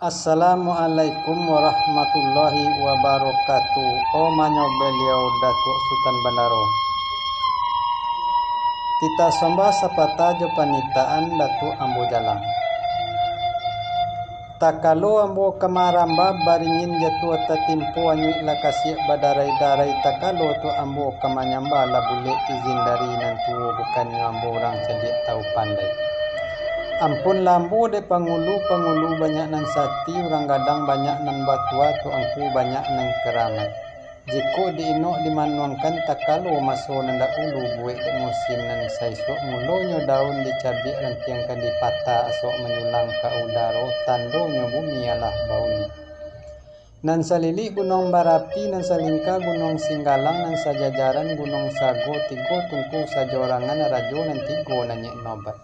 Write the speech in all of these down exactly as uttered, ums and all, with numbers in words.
Assalamualaikum warahmatullahi wabarakatuh. Omanyo baliau Datuak Sutan Bandaro. Kita sambah sapatah jo panitaan Datuak Ambo Jalang. Takalo ambo ka maramba, baringin jatuah tatimpo, anyuik lah kasiak badarai-darai, takalo tu ambo ka manyambah, lah bulek izin dari nan tuo, bukannyo ambo urang cadiak tau pandai. Ampun lah ambo dek pangulu, pangulu banyak nan sati, urang gadang banyak nan batua, tuangku banyak nan karamat. Jikok di-inok dimanuangkan, takalo maso nan dahulu, buek dek musim nan saisuak, mulonyo daun dicabiak, rantiang ka dipatah, asok manyulang ka udaro, tandonyo bumi alah bauni. Nan salilik Gunuang Barapi, nan salingka Gunuang Singgalang, nan sajajaran Gunuang Sago, tigo tungku sajorangan, rajo nan tigo nanyek nobat.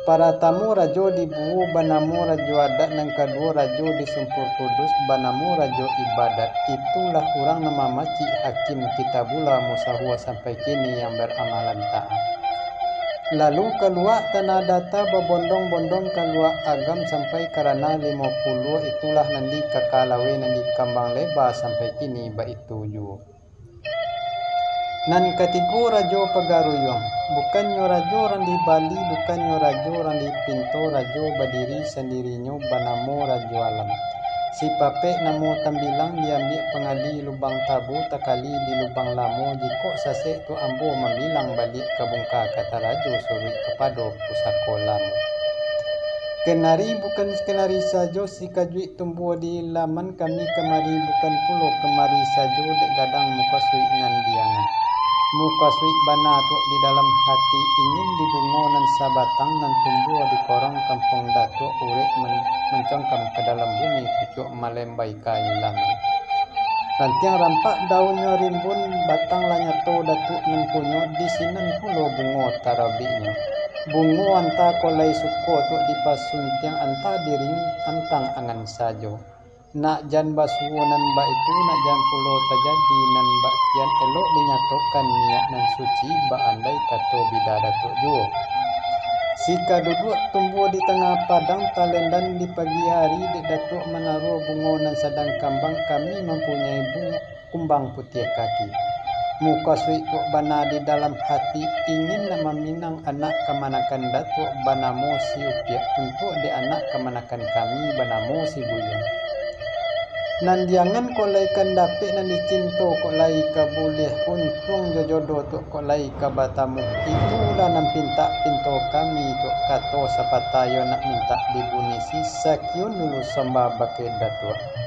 Paratamo rajo dibuo banamo Rajo Adat, nan kaduo rajo di Sumpur Kudus banamo Rajo Ibadat. Itulah urang nan mamacik hakim Kitabullah Musahua sampai kini yang baramalan taat. Lalu kaluak Tanah Data babondong-bondong kaluak Agam sampai ka Ranah Limo Puluah, itulah nan di Kakalawe nan di Kambang Leba sampai kini baitu juo. Nan katigo Rajo Pagaruyuang, bukannyo rajo rang di Bali, bukannyo rajo rang di Pinto, rajo badiri sandirinyo banamo Rajo Alam. Sipapek namo tambilang diambiak pangadi Lubang Tabu, takali di Lubang Lamo, jikok sasek tu ambo mambilang baliak ka bungka kata rajo suruik kapado pusako lamo. Kenari bukan kenari sajo, sikajuik tumbuah di laman kami kamari, bukan pulo kamari sajo, dek gadang mukasuik nan diangan. Mukasuik bana tu di dalam hati, ingin di bungo nan sabatang nan tumbuah di korong kampuang Datuak, urek man-, mancangkam ka dalam bumi, pucuak malembai ka ilaman. Rantiang rampak daunnyo rimbun, batang lah nyato Datuak nan punyo, di sinan pulo bungo tarabiknyo. Bungo anta ko lai suko tu dipasuntiang, anta diring-, antang angan sajo. Nak jan basuo nan baitu, nak jan pulo tajadi nan bak kian, elok dinyatokan niat nan suci, baandai kato bida Datuak juo. Sikaduduak tumbuah di tangah padang, talendan di pagi hari, dek Datuak manaruah bungo nan sadang kambang, kami mampunyai bungo kumbang putiah kaki. Mukasuik tu bana di dalam hati, ingin nak maminang anak kamanakan Datuak banamo si Upiak, untuak dek anak kamanakan kami banamo si Buyuang. Nan diangan ko lai kan dapek, nan dicinto ko lai ka buliah, untuang jo jodoh tu ko lai ka batamu. Itulah nan pintak pinto kami tu, kato sapatah yo nak mintak dibunisi. Sakian dulu sambah bakeh Datuak.